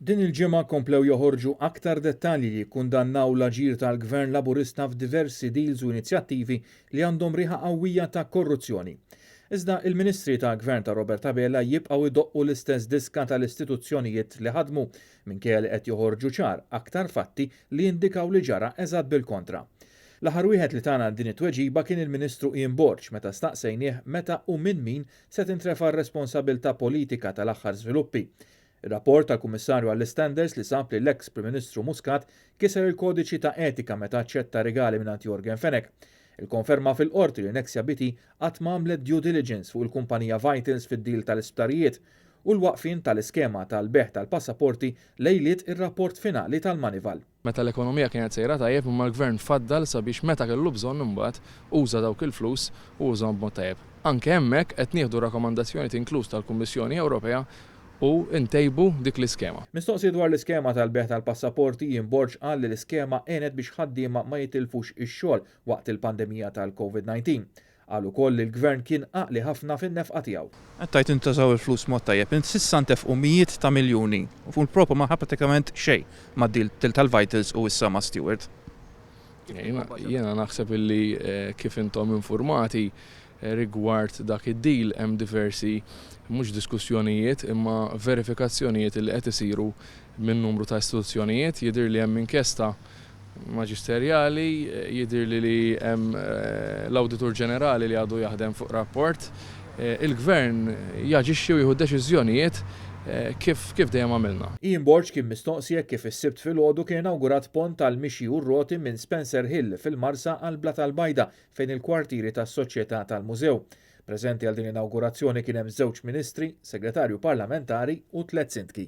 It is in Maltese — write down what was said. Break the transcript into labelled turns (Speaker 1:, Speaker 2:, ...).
Speaker 1: Din il-ġimgħa komplew joħorġu aktar dettalji li jikkundannaw l-aġir tal-Gvern Laburista f'diversi deals u inizjattivi li għandhom riħa qawwija ta' korruzzjoni. Iżda il-Ministri tal-Gvern ta' Robert Abela jibqgħu jdoqqu l-istess diska tal-istituzzjonijiet li ħadmu, minkejja li qed joħorġu ċar aktar fatti li jindikaw li ġara eżatt bil-kontra. L-aħħar wieħed li tana din it-tweġiba kien il-Ministru Ian Borg meta staqsejnieh meta u minn min se tintrefa' r-responsabilità politika tal-aħħar żviluppi. Ir-rapport tal-Kummissarju għall-Istandards li sab li l-eks Prim Ministru Muscat kiser il-kodiċi ta' etika meta aċċetta rigali mingħand Yorgen Fenech. Il-konferma fil-qorti li Nexia BT qatt ma għamlet due diligence fuq il-kumpanija Vitals fid-deal tal-isptarijiet u l-waqfien tal-iskema tal-bejgħ tal-passaporti lejliet ir-rapport finali tal-Moneyval.
Speaker 2: Meta l-ekonomija kienet sejra tajjeb, imma l-gvern faddal sabiex meta kellu bżonn imbagħad uża dawk il-flus u użahom b'mod tajjeb. Anke hemmhekk qed nieħdu rakkomandazzjonijiet, inkluż tal-Kummissjoni Ewropea, u ntejbu dik l-iskema.
Speaker 1: Mistoqsi dwar l-iskema tal-bejgħ tal-passaporti, Ian Borg qal li l-iskema għenet biex ħaddiema ma jitilfux ix-xogħol waqt il-pandemija tal-COVID-19. Qal ukoll li l-gvern kien għaqli ħafna fin-nefqa tiegħu.
Speaker 3: Qed tgħid intużaw il-flus mod tajjeb. Int s'issa ntefqu mijiet ta' miljuni u fuq il-propo ma pratikament xejn mad-deal tal-Vitals u issa ma' Steward.
Speaker 2: Jiena naħseb illi kif intom informati rigward dak id-deal, hemm diversi mhux diskussjonijiet imma verifikazzjonijiet li qed isiru minn numru ta' istituzzjonijiet. Jidhir li hemm inkjesta maġisterjali, jidhir li hemm l-Awditur Ġenerali li għadu jaħdem fuq rapport. Il-gvern jaġixxi u jieħu deċiżjonijiet kif dejjem għamilna.
Speaker 1: Ian Borg kien mistoqsi jekk kif is-Sibt filgħodu kien inawgurat pont tal-mixi u r-roti minn Spencer Hill fil-Marsa għal Blata l-Bajda fejn il-kwartieri tas-Soċjetà tal-Mużew. Preżenti għal din l-inawgurazzjoni kien hemm żewġ ministri, segretarju parlamentari u tliet sindki.